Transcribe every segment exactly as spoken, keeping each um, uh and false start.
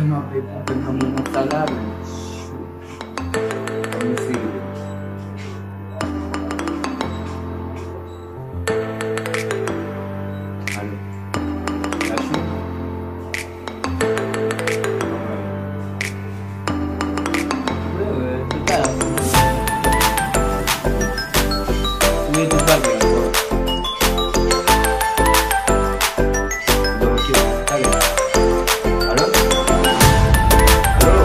Mwen ap pran nan moman sa la, men. Ann eseye. Alo. Lachou? Wi, wi, tout talè. Wi, tout bagay ankò. Bon, ok, talè. Alo? Alo?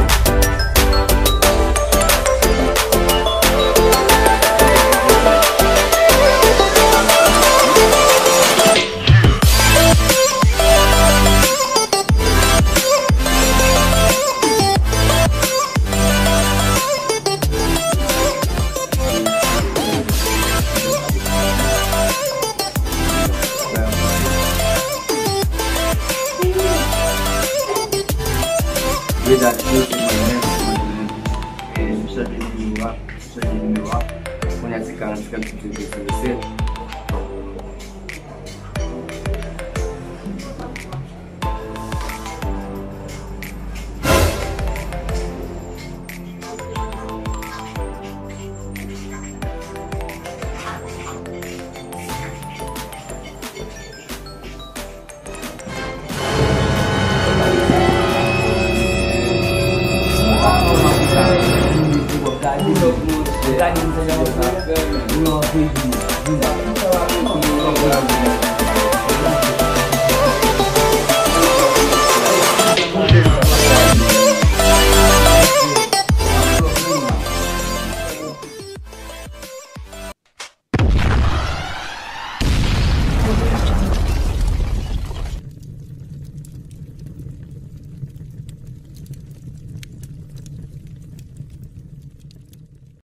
Medam yo, se mwen menm, se mwen menm. E, m chanje nimewo a, m chanje nimewo a. Kounye a se karannsenk, m chanje nimewo a.